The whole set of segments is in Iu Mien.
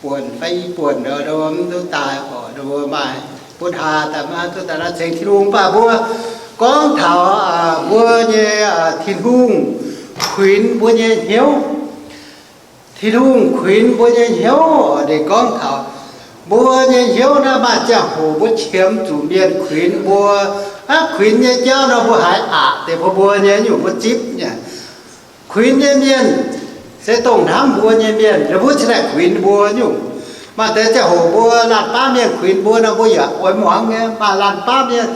buonc fai i buonc, mv duqv daaih oc, mbuo maaih butv haa daaih maiv duqv daaih naaiv ceng Tin-Hungh. Mv baac mbuo gorngv taux mbuo nyei Tin-Hungh kuinx mbuo nyei hnyouv. Tin-Hungh kuinx mbuo nyei hnyouv, ninh gorngv taux mbuo nyei hnyouv naaiv maaih ziangh hoc mbuo qiemx zuqc mienh kuinx mbuo. Aav, kuinx nyei jauv nor mbuo haiz aqc deix bun mbuo nyei nyungc, mbuo zipv nyei. Kuinx nyei mienh se dongh hnamv mbuo nyei mienh, ninh mbuo cingx daaih kuinx mbuo nyungc. Maaih deix ziangh hoc mbuo laanh baav mienh kuinx mbuo nor, mbuo yaac oix muangx nyei. Maaih laanh baav mienh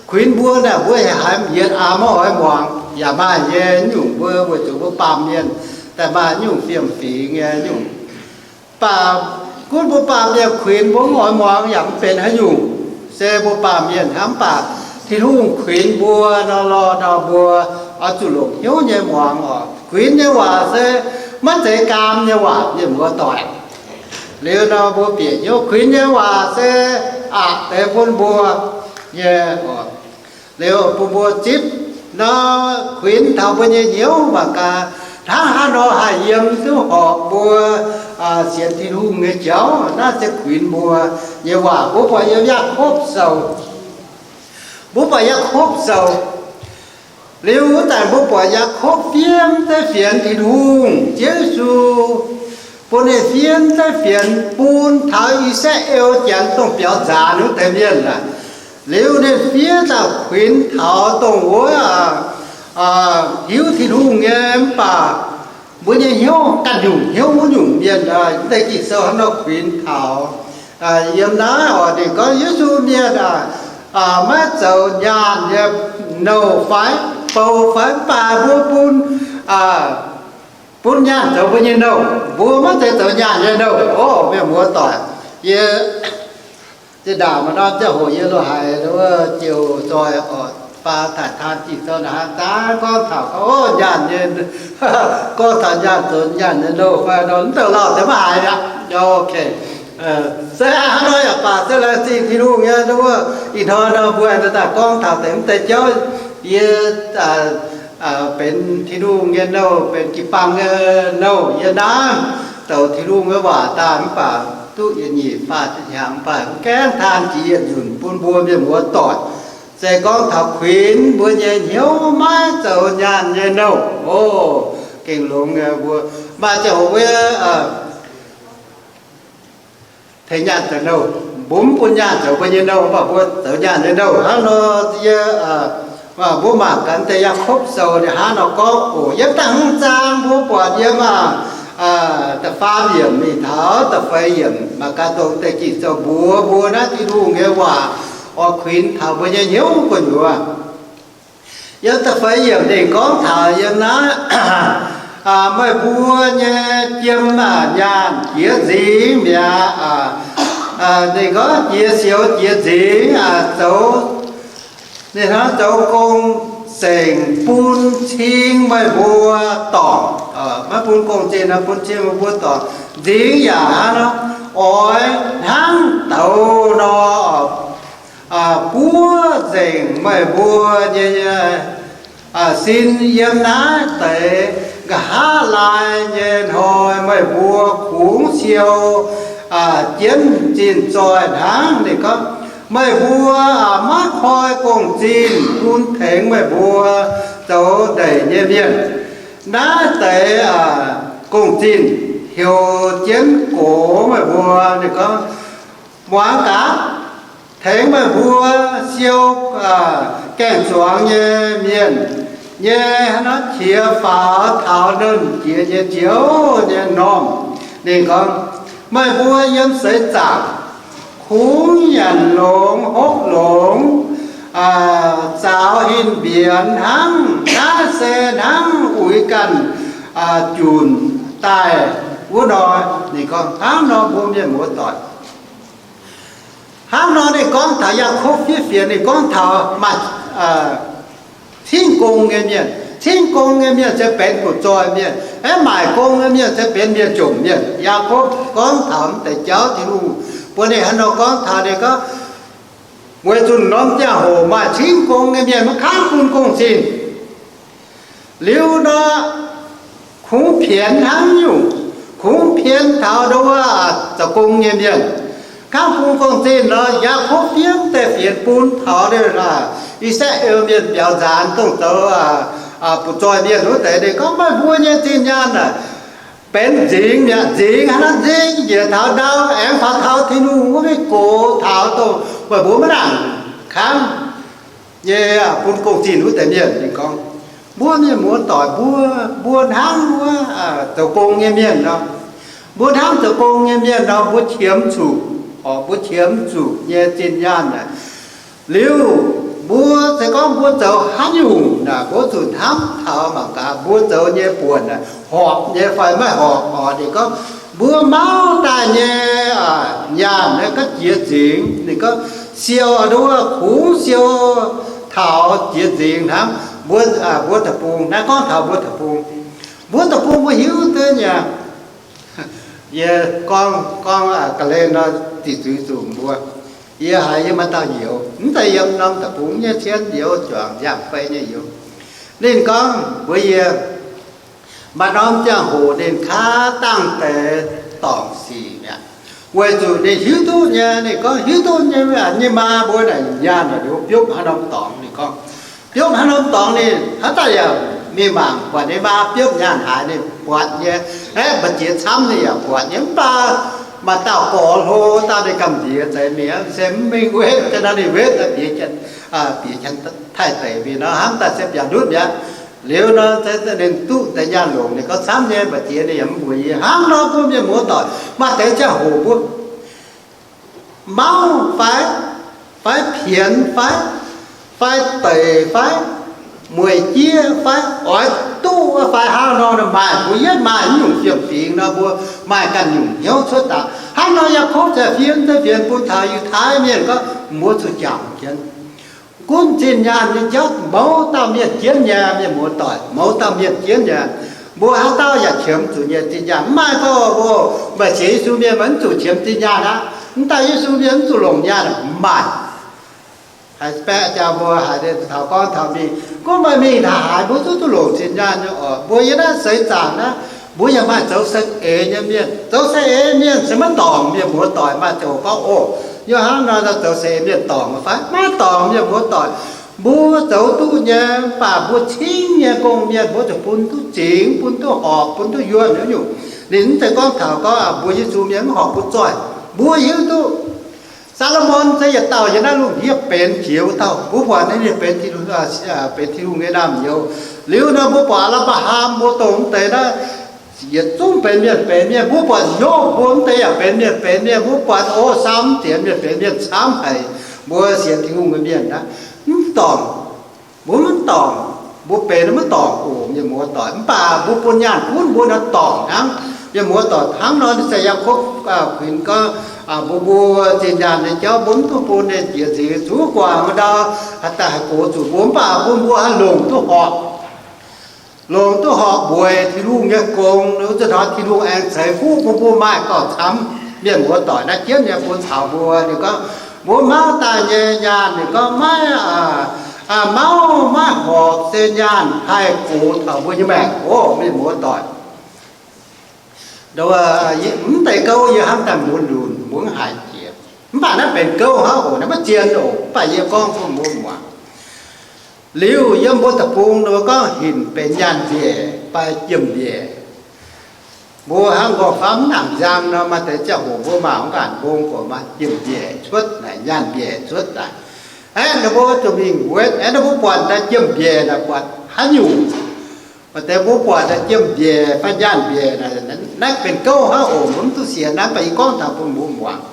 kuinx mbuo naaic, mbuo yaac haiz yietc aav maiv oix muangx. Yaac maaih nyei nyungc mbuo weic zuqc mbuo baamh mienh daaih maaih nyungc fiem-fingx nyei nyungc. Mv baac gunv mbuo baamh mienh kuinx mbuo mv oix muangx yaac mv benx haaix nyungc. Se mbuo baamh mienh hnangv. Mv baac Tin-Hungh kuinx mbuo nor, lorh nor mbuo oix zuqc longc hnyouv nyei muangx oc. Kuinx nyei waac se maiv zeiz gaam nyei waac, mienh muoz-doic. Liuz nor mbuo bieqc hnyouv, kuinx nyei waac se aqc deix bun mbuo nyei oc. Liuz bun mbuo zipv nor, kuinx taux mbuo nyei hnyouv mangc gaax, hnangv haaix nor haih yiem duqv horpc mbuo sienx Tin-Hungh nyei jauv. Naaiv se kuinx mbuo nyei waac. Mbuo buatc yiem Yaakopv Sou, mbuo buatc Yaakopv Sou, liuz wuov zanc mbuo buatc Yaakopv fiev mv zeiz fienx Tin-Hungh, Ziouv Yesu bun ninh fiev mv zeiz fienx bun taux I^saa^laa^en Janx dongh biaux nzaanx wuov deix mienh aac. Liuz ninh fiev daaih kuinx taux dongh wuov hiuv Tin-Hungh nyei mv baac mbuo nyei hnyouv ganh nyungc hnyouv wuov nyungc mienh. Mv deix Ging-Sou hnangv nor kuinx taux. Yiem naaiv oc, ninh gorngv Yesu mienh aah, maiv zoux nyaanh nyei nouh fai bou fai, mv baac mbuo bun, bun nyaanh zoux mbuo nyei nouh. Mbuo maiv zeiz zoux nyaanh nyei nouh. O mienh muoz-doic, yie zinh ndaangc maaih norm ziangh hoc yie lo haic wuov jiu zoih oc, baac taaih taan Ging-Sou naaic hnangv, daav gorngv taux gorngv, o, nyaanh nyei, gorngv taux nyaanh zoux nyaanh nyei nouh fai nor, mv douc lauh deix maiv haiz aqv. Ok. Se hnangv nor yaac baac se laengz zingh Tin-Hungh nyei wuov, ih hnoi nor mbuo daaih gorngv taux deix mv deix jauv. Yie benx Tin-Hungh nyei nouh, benx jiu-baang nyei nouh. Yie naaiv douc Tin-Hungh nyei waac daaih mv baac duqv yietc nyeic faah ziepc hnyangx, mv baac mv gaengh taan jiex yietc nzunc bun mbuo mienh muoz-doic. Se gorngv taux kuinx mbuo nyei hnyouv maiv zoux nyaanh nyei nouh. O, gengh longx nyei. Mbuo maaih ziangh hoc wuov tengx nyaanh zoux nouh, mbuo mv bun nyaanh zoux mbuo nyei nouh, mv baac mbuo zoux nyaanh nyei nouh. Hnangv nor yie, mbuo mangc gaax deix Yaakopv Sou ninh hnangv nor gorngv oc. Yiem da'hmz zaang mbuo buatc yiem aah, da'faam yiemc mingh taux da'feix yiemc, mangc gaax dongh deix Ging-Sou mbuox mbuo naaiv Tin-Hungh nyei waac oix kuinx taux mbuo nyei hnyouv gu'nyuoz. Yiem da'feix yiemc ninh gorngv taux yiem naaiv, meih mbuo nyei jiem nyaanh jiex nzingx mi'aqv. Ninh gorngv jiex sioux jiex nzingx zoux, ninh hnangv zoux gong-zengc bun cing meih mbuo dorngc. Maiv bun gong-zinh, bun cing meih mbuo dorngc. Nzingx yaac hnangv nor, oix hnangv douz nor buov nzengc meih mbuo nyei sin. Yiem naaiv deix nqa'haav laai nyei hnoi meih mbuo kungx siou jienv zinh zoih hnangv. Ninh gorngv, meih mbuo maiv koi gong-zinh bun tengx meih mbuo zoux ndeic nyei mienh. Naaiv deix gong-zinh heuc jienv gox meih mbuo. Ninh gorngv, muangx gaax, tengx meih mbuo siou gaeng-zuangx nyei mienh nyei hnangv nor qiex faaux taux Nernh Jiex nyei Ziouv nyei m'normh. Ninh gorngv, meih mbuo yiem seix zaangc kungx nyanc longx hopv longx, zaaux hin mbienx hnangv. Naaiv se hnangv uix ganh junc daaih wuov nor. Ninh gorngv hnangv nor, mbuo mienh muoz-doic. Hnangv nor ninh gorngv taux Yaakopv fiev fienx, ninh gorngv taux maaih cingv gong nyei mienh. Cingv gong nyei mienh se benx fu'zoih mienh, aeqv, maaic gong nyei mienh se benx mienh jomc mienh. Yaakopv gorngv taux mv deix jauv, Tin-Hungh bun ninh hnangv nor gorngv taux. Ninh gorngv, weic zuqc norm ziangh hoc maaih cingv gong nyei mienh maiv kangv bun gong-zinh. Liuz nor, kungx pienx hnangv nyungc, kungx pien taux ndo wuov zoux gong nyei mienh. Hnangv bun gong-zinh nor, Yaakopv fiev deix fienx bun taux ndo wuov I^saa^laa^en Mienh biaux nzaanx dongh zoux butv-zoih mienh wuov deix. Ninh gorngv, meih mbuo nyei zinh nyaanh naaic benx nzingx mi'aqv. Nzingx hnangv nzingx njiec taux ndau, aengx faaux taux Tin-Hungh wuov mingh gox taux dongh meih mbuo maiv nangc kangv nyei bun gong-zinh wuov deix mienh. Ninh gorngv, mbuo mienh muoz-doic mbuo, mbuo hnangv wuov zoux gong nyei mienh nor, mbuo hnangv zoux gong nyei mienh nor, mbuo qiemx zuqc, mbuo qiemx zuqc nyei zinh nyaanh naaic. Liuz mbuo se gorngv mbuo zoux haaix nyungc naaic, mbuo zuqc hnamv taux mangc gaax mbuo zoux nyei buonc naaic horpc nyei fai maiv horpc oc. Ninh gorngv, mbuo mauv daaih nyei nyaanh naaic gorngv jiex nzingx. Ninh gorngv siou nduov kungx siou taux jiex nzingx hnangv. Mbuo, mbuo deic-bung naaiv gorngv taux mbuo deic-bung. Mbuo deic-bung mbuo hiuv duqv nyei. Yie gorngv, gorngv ga'hlen nor, ziqc zuiz zuqc mbuo. Yie haiz yie maaih dauh youz, mv zeiz yiem norm deic-bung nyei, cien youz, juangc nziaamv-fei nyei youz. Ninh gorngv mbuox yie, maaih norm ziangh hoc ninh kaav dangh deix dorngc sic mi'aqv, weic zuqc ninh hiuv duqv nyei. Ninh gorngv hiuv duqv nyei, nyei maa mbuo naaic nyaanh naaic biopv haaix norm dorngx. Ninh gorngv biopv haaix norm dorngx ninh haaix dauh yaac mingh mangc buatc nyei maa biopv nyaanh haaix ninh buatc nyei. Aeqv, mbu'ziex camv ninh yaac buatc nyei. Mv baac maaih dauh gorx hlo, dauh ninh gamh nziex deix mingh se mv mingh wetv, ga'naaiv ninh wetv bieqc, bieqc taaih deic mingh nor, hnamv daaih se biaux ndutv mi'aqv. Liuz nor, ninh duqv deix nyaanh longc, ninh gorngv camv nyei, mbu'ziex ninh yaac mv mbuox yie. Hnangv nor mbuo mienh muoz-doic maaih deix ziangh hoc mbuo mauv fai, fai pienx fai, fai deic fai, mueic jieqv fai, oix duqv fai, hnangv nor maaih, mbuo yietv maaih nyungc fiem fingx nor, mbuo maaih ganh nyungc hnyouv cuotv daaih. Hnangv nor Yaakopv ziouc fiev deix fienx bun taux Yiutai mienh gorngv, mbuo zuqc jangx jienv gunv zinh nyaanh nyei jauv. Mouz dauh mienh jienv nyei, mienh muoz-doic, mouz dauh mienh jienv nyei. Mbuo haaix dauh yaac qiemx zuqc nyei zinh nyaanh. Mv maaih gorngv, o, maaih sienx Yesu mienh maiv zuqc qiemx zinh nyaanh aqv. Mv daaih Yesu mienh mv zuqc longc nyaanh, mv maaih. Haiz baeqc jaa mbuo haiz taux gorngv taux mingh, gorngv meih mingh taux haaix mbuo zungv duqv longc zinh nyaanh nyei oc. Mbuo yiem naaiv seix zaangc naaiv, mbuo yaac maaih zoux saeng-eix nyei mienh. Zoux saeng-eix mienh se maiv dorngc, mienh muoz-doic. Maaih ziangh hoc gorngv, o, yie hnangv nor zoux saeng-eix mienh dorngc fai? Maiv dorngc, mienh muoz-doic. Mbuo zoux duqv nyei, mv baac mbuo cingv nyei gong-mienh mbuo zuqc bun duqv zingx, bun duqv horpc, bun duqv yuonh nyungc-nyungc. Ninh mv zeiz gorngv taux gorngv mbuo Yesu mienh mv horpc butv zoih. Mbuo hiuv duqv Saa^lo^morn se yietc dauh yiem naaiv lungh ndiev benx jiex wuov dauh. Mbuo buatc ninh benx, benx Tin-Hungh nyei naamh nyouz. Liuz nor mbuo buatc Apc^laa^ham mbuo dongh mv deix naaiv, yietc zungv benx mienh benx mienh. Mbuo buatc Yopv mbuo mv deix yaac benx mienh benx mienh. Mbuo buatc, o, saamv mv sienx mienh benx mienh camv haic. Mbuo sienx Tin-Hungh nyei mienh naaiv mv dorngc. Mbuo mv dorngc, mbuo benx mv dorngc oc, mienh muoz-doic. Mv baac mbuo bun nyaanh gunv mbuo nor dorngc hnangv. Mienh muoz-doic, hnangv nor se Yaakopv kuinx gorngv, mbuo mbuo zinh nyaanh nyei jauv mbuo mv duqv bun ninh jiex nzingx, zuqc guangc ndau, haih daaih haih gox zuqc mbuo. Mv baac bun mbuo haih longc duqv horpc, longc duqv horpc weic Tin-Hungh nyei gong, wuov zuqc hnoi Tin-Hungh aengx ceix fuqv bun mbuo maaih gauh camv. Mienh muoz-doic, naaiv jienv nyei bun taux mbuo. Ninh gorngv mbuo mauv daaih nyei nyaanh, ninh gorngv maiv, mauv maiv horpc se nyaanh haih gox taux mbuo nyei maengc oc, mienh muoz-doic. Mv deix gouv yie hnamv daaih mbuo lunc mbuo mv haiz jiex. Mv baac naaiv benx gouv hnangv oc, naaiv maiv zien oc, mv baac yie gorngv bun mbuo muangx. Liuz yiem mbuo deic-bung mbuo gorngv hinc benx nyaanh mbiec fai jiem-mbiec. Mbuo hnangv nqorngv-famv nangc nzang nor, maaih deix ziangh hoc mbuo mangc mv gaanc mbong buatc maaih jiem-mbiec cuotv naaic, nyaanh mbiec cuotv naaic. Aeqv, ninh mbuo zuqc mingh wetv. Aeqv, ninh mbuo buatc daaih jiem-mbiec naaic, buatc haaix nyungc? Maaih deix mbuo buatc daaih jiem-mbiec fai nyaanh mbiec naaic, naaiv benx gouv hnangv oc, mbuo mv duqv sienx naaiv, mv baac yie gorngv taux bun mbuo muangx.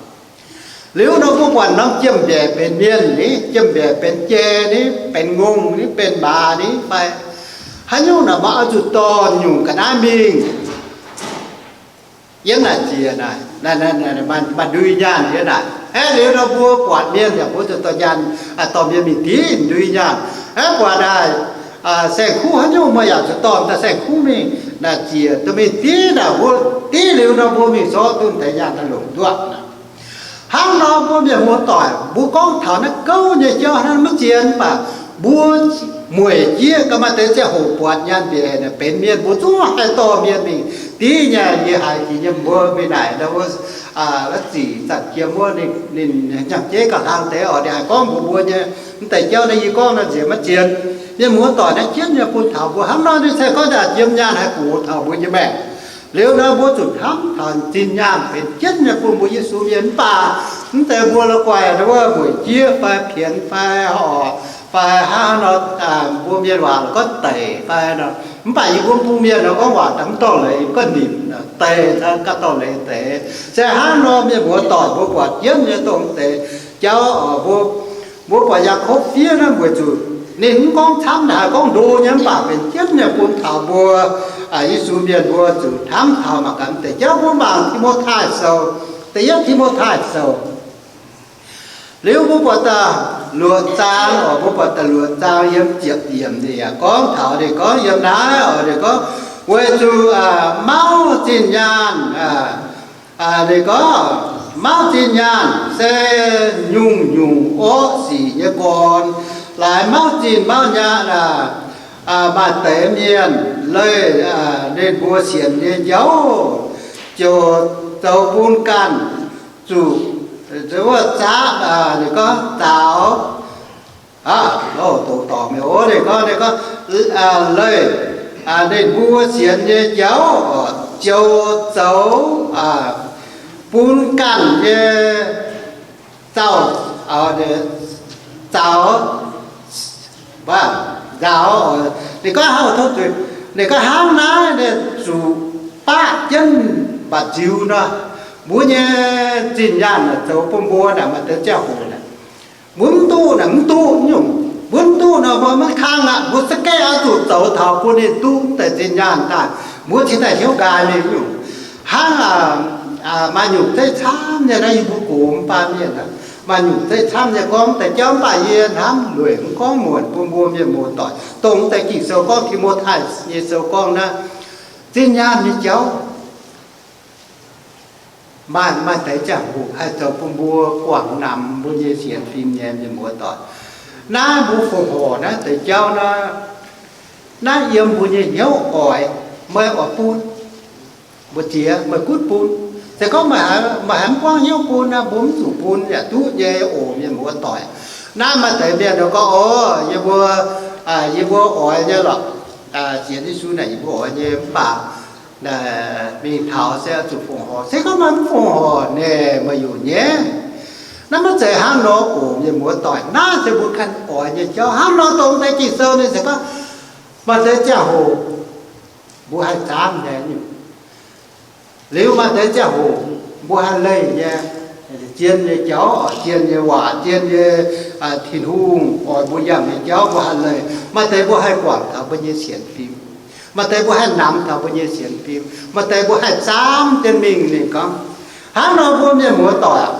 Liuz nor mbuo buatc norm jiem-mbiec benx mienh ni, jiem-mbiec benx jei ni, benx ngongh ni, benx maaz ni fai haaix nyungc naaic, maaih oix zuqc dorh nyungc ga'naaiv mingh yiem naaic ziec naaic, maaih ndui nyaanh yiem naaic. Aeqv, liuz nor mbuo buatc mienh yaac mbuo zuqc dorh nyaanh, dorh mienh mingh div ndui nyaanh. Aeqv, buatc naaic saeng-kuv haaix nyungc, meih yaac zuqc dorh daaih saeng-kuv mingh naaic ziec duqv mingh div naaic. Mbuo div liuz nor mbuo mingh sortv duqv deix nyaanh daaih longc nduov naaic. Hnangv nor mbuo mienh muoz-doic, mbuo gorngv taux naaiv gouv nyei jauv hnangv, maiv zien, mv baac mbuo mueic jieqv ga'maaih deix ziangh hoc buatc nyaanh mbiec benx mienh mbuo zungv haih dorh mienh mingh div nyei. Yie haiz jiex yiem mbuo mingh naaic, wuov zic Zanc Jiem wuov, ninh hnyangx-jeiv gauh hlang deix oc. Ninh haiz gorngv mbuox mbuo nyei, mv deix jauv naaiv yie gorngv naaiv nziex maiv zien. Mienh muoz-doic naaiv jienv nyei bun taux mbuo hnangv nor, ninh se gorngv daaih jiem nyaanh haih gox taux mbuo nyei maengc. Liuz nor mbuo zuqc hnamv taux zinh nyaanh benx jienv nyei bun mbuo Yesu mienh. Mv baac mv deix mbuo la'guaih wuov mueic jieqv fai pienx fai horc fai hnangv nor, mbuo mienh waac gorngv deic fai nor. Mv baac yie mbuo bun mienh nor gorngv waac daaih mv dorh leiz, gorngv nimc deix gauh dorh leiz deix. Se hnangv nor mienh muoz-doic mbuo buatc jienv nyei dongh deix jauv oc. Mbuo, mbuo buatc Yaakopv fiev naaiv weic zuqc ninh mv gorngv camv, haiz gorngv ndo nyei, mv baac benx jienv nyei bun taux mbuo Yesu mienh mbuo zuqc hnamv taux mangc gaax deix jauv. Mbuo mangc Ti^mo^tai Sou, da'yietv Ti^mo^tai Sou. Liuz mbuo buatc da'luoqc zaang oc, mbuo buatc da'luoqc zaang yiem ziepc yiemc ninh yaac gorngv taux, ninh gorngv yiem naaiv oc, ninh gorngv, weic zuqc mauv zinh nyaanh, ninh gorngv, mauv zinh nyaanh se nyungc-nyungc orqv sic nyei gorn. Laaix mauv zinh mauv nyaanh, maaih deix mienh leih ninh mbuo sienx nyei jauv, ziouc zoux bun ganh zuqc, wuov, zaaqv, ninh gorngv zaaux, doqc dorngc mi'aqv, ninh gorngv, ninh gorngv, leih ninh mbuo sienx nyei jauv ziouc zoux bun ganh nyei zaux, zaux, nzaaux. Ninh gorngv hnangv, ninh gorngv hnangv naaiv, ninh zuqc baqv jienv mba'nziu nor. Mbuo nyei zinh nyaanh zoux bun mbuo naaic maaih deix ziangh hoc naaic, mbuo mv duqv naaic mv duqv nyungc. Mbuo mv duqv nor mbuo maiv kangv aqv. Mbuo za'gengh oix zuqc zoux taux bun ninh duqv mv deix zinh nyaanh daaih, mbuo cingx daaih hnyouv nqaai mingh nyungc. Hnangv maaih nyungc zeiv camv nyei naaiv, yie mbuo gox mv baac mienh aqv, maaih nyungc zeiv camv nyei gorngv deix jauv, mv baac yie hnamv lueic mv gorngv muonc bun mbuo mienh muoz-doic, dongh deix Ging-Sou gorngv, Ti^mo^tai nyei sou gorngv naaiv, zinh nyaanh nyei jauv maaih, maaih deix ziangh hoc haih zoux bun mbuo guangc namx mbuo nyei sienx fim nyei mienh muoz-doic. Naaiv mbuo fongc horc naaiv deix jauv naaiv, naaiv yiem mbuo nyei hnyouv oix, meih oix bun, mbu'ziex meih gunv bun. Se gorngv meih haiz mv buangv hnyouv bun naaiv, mbuo mv zuqc bun yaac duqv nyei oc mienh muoz-doic. Naaiv maaih deix mienh gorngv, o, yie mbuo, yie mbuo oix nyei lorqc, sienx Yesu naaic yie mbuo oix nyei, mv baac mingh taux se oix zuqc fongc horc. Se gorngv meih mv fongc horc naaic, meih yaac nyaiv. Naaiv maiv zeiz hnangv nor oc mienh muoz-doic. Naaiv se mbuo ganh oix nyei jauv. Hnangv nor dongh deix Ging-Sou ninh se gorngv maaih deix ziangh hoc mbuo haih zaamv nyei nyungc. Liuz maaih deix ziangh hoc mbuo haih leih nyei, zien nyei jauv, zien nyei waac, zien nyei Tin-Hungh oix mbuo yangh nyei jauv mbuo haih leih. Maaih deix mbuo haih guangc taux mbuo nyei sienx fim. Maaih deix mbuo haih namx taux mbuo nyei sienx fim. Maaih deix mbuo haih zaamv jienv mingh. Ninh gorngv hnangv nor, mbuo mienh muoz-doic,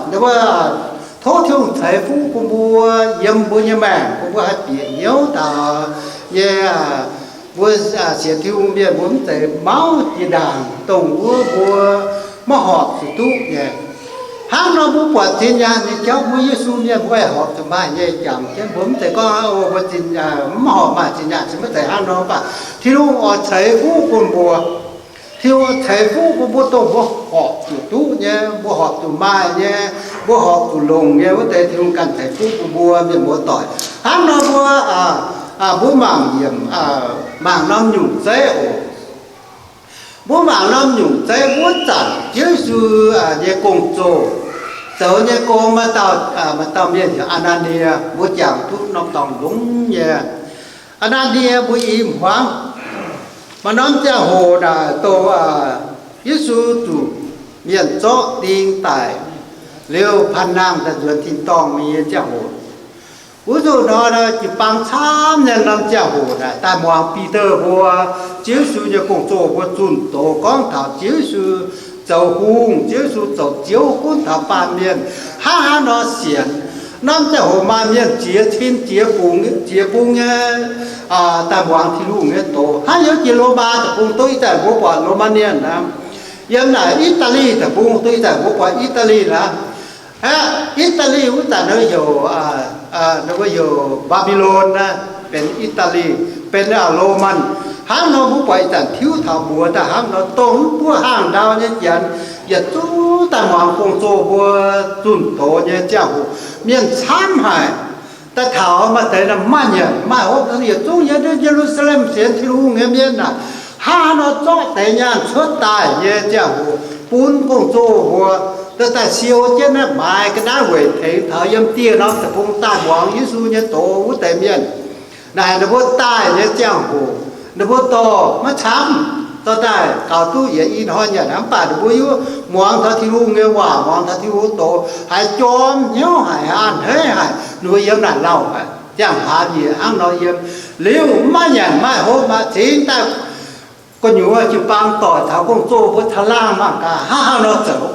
tov Tin-Hungh ceix fuqv bun mbuo yiem mbuo nyei maengc, bun mbuo haih bieqc hnyouv taux nyei. Mbuo sienx Tin-Hungh mienh mbuo mv zeiz mauv jiex ndaangc dongh wuov mbuo maiv horpc zuqc duqv nyei. Hnangv nor mbuo buatc zinh nyaanh nyei jauv, mbuo Yesu mienh mbuo haih horpc zuqc maaih nyei jangx jienv. Mbuo mv zeiz gorngv mbuo mv horpc maaih zinh nyaanh, se maiv zeiz hnangv nor. Mv baac Tin-Hungh oix ceix fuqv bun mbuo. Tin-Hungh ceix fuqv bun mbuo dongh mbuo horpc zuqc duqv nyei, mbuo horpc zuqc maaih nyei, mbuo horpc zuqc longc nyei wuov deix, Tin-Hungh ganh ceix fuqv bun mbuo mienh muoz-doic. Hnangv nor mbuo, mbuo mangc yiemc, mangc norm nyungc zeiv oc. Mbuo mangc norm nyungc zeiv wuov zanc Ziouv Yesu nyei gong-zoh, zoux nyei gong, maaih dauh, maaih dauh mienh heuc Aa^naa^nie, mbuo jangx duqv norm dorngx longx nyei. Aa^naa^nie mbuo i hmuangv. Maaih norm ziangh hoc naaic dongh Yesu zuqc mienh zorqv ding daic, liuz panh nangh daaih nzuonx tin-dorngh nyei ziangh hoc. Wuov nzunc hnoi jiu-baang camv nyei norm ziangh hoc naaic daaih muangx Bide mbuo, Ziouv Yesu nyei gong-zoh mbuo zunh doz gorngv taux Ziouv Yesu zoux hungh, Ziouv Yesu zoux Ziouv gunv taux baamh mienh. Hnangv haaix nor sienx? Norm ziangh hoc maaih mienh ziex cin ziex bung, ziex bung nyei daaih muangx Tin-Hungh nyei doz. Hnangv youz jiex Lomaa deic-bung, duqv ih zanc mbuo buatc Lomaa^nie naaic. Yiem naaic I^daa^li deic-bung, duqv ih zanc mbuo buatc I^daa^li naaic. Aeqv, I^daa^li wuov zanc ninh heuc, ninh mbuo heuc Mbaa^mbi^lon naaic. benx I^daa^li, benx Loman. Hnangv nor mbuo buatc ih zanc tiuv taux mbuox daaih hnangv nor, dongh mv buov hnaangx ndau nyei janx yietc zungv daaih muangx gong-zoh mbuo zunh doz nyei ziangh hoc, mienh camv haic. Daaih taux maaih deix maaih nyanc maaih hopv, yietc zungv yiem Ye^lu^saa^lem sienx Tin-Hungh nyei mienh aah, hnangv nor zorqv deix nyaanh cuotv daaih nyei ziangh hoc bun gong-zoh mbuo, daaih siou jienv naaiv maaiz ga'naaiv weic tengx taux yiem dieh norm deic-bung daaih muangx Yesu nyei doz wuov deix mienh. Naaic ninh mbuo daaih nyei ziangh hoc, ninh mbuo dorh maiv camv, dorh daaih gaux duqv yietc i hnoi nyanc aqv, mv baac ninh mbuo yaac muangx taux Tin-Hungh nyei waac, muangx taux Tin-Hungh doz, haiz jorm hnyouv haic, haiz a'hneiv haic, ninh mbuo yiem naaic lauh haic, ziangh hlaax njiec hnangv nor yiem. Liuz maiv nyanc maaih hopv, maaih cingx daaih gu'nyuoz jiu-baang doic taux gong-zoh mbuo caangh laangh mangc gaax hnangv haaix nor zoux,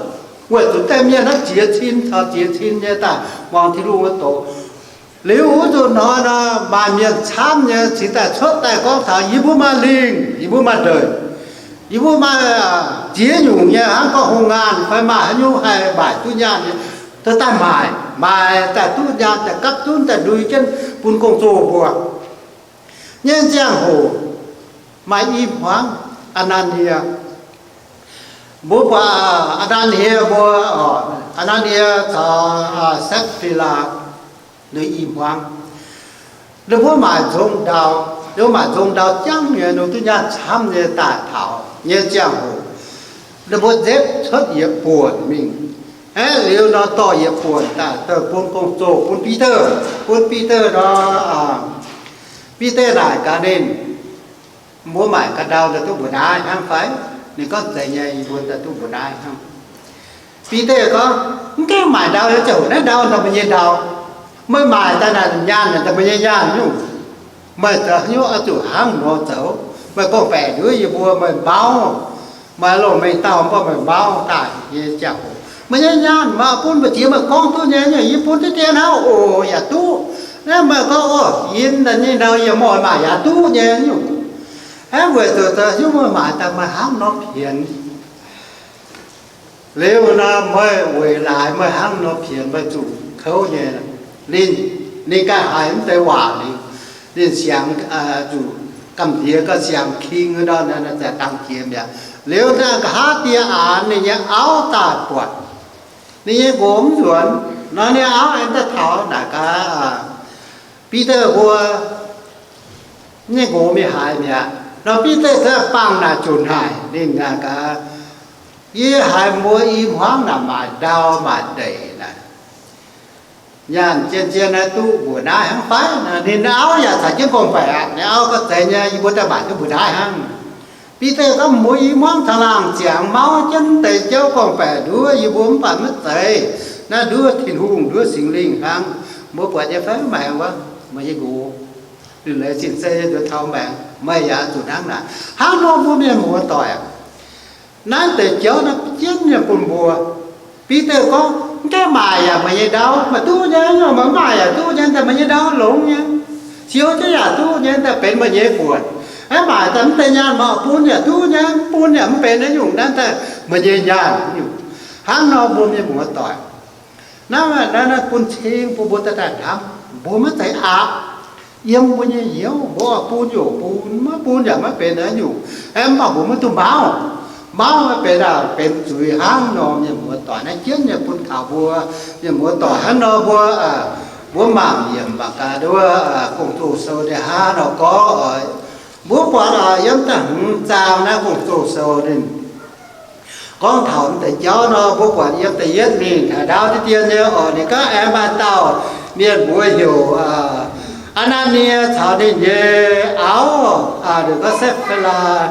weic zuqc deix mienh naaiv jiex cin caux jiex cin nyei daaih muangx Tin-Hungh nyei doz. Liuz wuov nzunc hnoi nor, maaih mienh camv nyei cingx daaih cuotv daaih gorngv taux yie mbuo maaih lingh, yie mbuo maaih ndeic, yie mbuo maaih ziex nyungc nyei, hnangv gorngv hungh ngaanh fai maaih haaix nyungc haih maaic duqv nyaanh nyei, dorh daaih maaic, maaic daaih duqv nyaanh daaih gapv zunv daaih ndui jienv bun gong-zoh mbuo. Nyei ziangh hoc maaih i hmuangv, Aa^naa^nie. Mbuo buatc Aa^naa^nie mbuo, Aa^naa^nie caux Sapv^fai^laa, ninh i hmuangv. Ninh mbuo maaic nzong ndau, ninh mbuo maaic nzong ndau jangv nyei, ninh duqv nyaanh camv nyei daaih taux nyei ziangh hoc, ninh mbuo nzepv cuotv yietc buonc mingh. Aeqv, liuz nor dorh yietc buonc daaih bun gong-zoh, bun Bide, bun Bide nor, Bide naaic gaax ninh, mbuo maaic ga'ndau daaih duqv mbuoqc naaiv hnangv fai? Ninh gorngv, Zeiz nyei, yie mbuo daaih duqv mbuoqc naaiv hnangv. Bide gorngv, Mv gaengh maaic ndau, ziouc naaiv ndau daaih meih nyei ndau. Meih maaic daaih naaic nyaanh daaih meih nyei nyaanh nyungc. Meih zoux haaix nyungc oix zuqc hnangv nor zoux. Meih gorngv-baeqc nduov yie mbuo, meih mauv, meih longc mengh dauh mv baac meih mauv daaih nyei ziangh hoc, meih nyei nyaanh meih bun mbu'ziex meih gorngv duqv nyei nyungc, yie bun diqv dien hnangv oc yaac duqv. Naaiv meih gorngv, Oc, yie nyei ndau yie mv oix maaic yaac duqv nyei nyungc. Aeqv, weic zuqc zoux haaix nyungc meih maaic daaih meih hnangv nor pienx. Liuz nor meih weic laaix meih hnangv nor pienx meih zuqc kouv nyei. Ninh, ninh ganh haiz mv deix waac liuz, ninh siangx zuqc gamh nziex gauh siangx king nor, dangx jiex mi'aqv. Liuz nqa'haav die aanx ninh nyei auv daaih buatc, ninh nyei nqox mv nzuonx nor, ninh auv aengx daaih taux naaic gaax, Bide mbuo, nyei nqox mingh haaix mi'aqv nor, Bide daaih bangh naaic junc haic. Ninh naaic gaax, Yie haiz mbuo i hmuangv naaic maaic ndau maaic ndeic naaic, nyaanh zien-zien naaiv duqv mbuoqc naaiv hnangv fai? Ninh auv yaac caux jienv gorngv-baeqc aqv. Ninh auv gorngv, Zeiz nyei, yie mbuo daaih maaic duqv mbuoqc naaiv hnangv. Bide gorngv, Mbuo i hmuangv caangh laangh ziangx mauv jienv deix jauv gorngv-baeqc nduov yie mbuo, mv baac maiv zeiz. Naaiv nduov Tin-Hungh, nduov Singx Lingh hnangv. Mbuo buatc nyei fai? Maengx wuov, meih nyei nqox, ninh leiz zinh zeiv nduov taux maengx, meih yaac zuqc hnangv naaic. Hnangv nor mbuo mienh muoz-doic aac, naaiv deix jauv naaiv jienv nyei bun mbuo. Bide gorngv, Mv gaengh maaic yaac meih nyei ndau, maaih duqv nyei, meih mv maaic yaac duqv nyei, daaih meih nyei ndau longx nyei. Siou jienv yaac duqv nyei, daaih benx meih nyei buonc. Aeqv, maaic daaih mv deix nyaanh meih oix bun yaac duqv nyei, mv bun yaac mv benx naaiv nyungc, naaiv daaih meih nyei nyaanh nyungc. Hnangv nor mbuo mienh muoz-doic, naaiv, naaiv, naaiv bun cing bun mbuo daaih daaih hnamv, mbuo maiv zeiz aapv yiem mbuo nyei hnyouv, mbuo oix bun yaac bun, maiv bun yaac maiv benx naaiv nyungc. Aeqv, mv baac mbuo maiv duqv mauv. Mauv maiv benx, benx zuiz hnangv nor. Mienh muoz-doic, naaiv jienv nyei bun taux mbuo mienh muoz-doic hnangv nor mbuo, mbuo mangc yiemc mangc gaax nduov Gong-Zoh Sou ninh hnangv nor gorngv oc. Mbuo buatc yiem da'hmz zaang naaiv Gong-Zoh Sou ninh gorngv taux deix jauv nor, mbuo buatc yiem da'yietv mingh taux ndaauv diqv dien nyei oc. Ninh gorngv aengx maaih dauh mienh mbuox heuc Aa^naa^nie caux ninh nyei auv, ninh gorngv Sapv^fai^laa,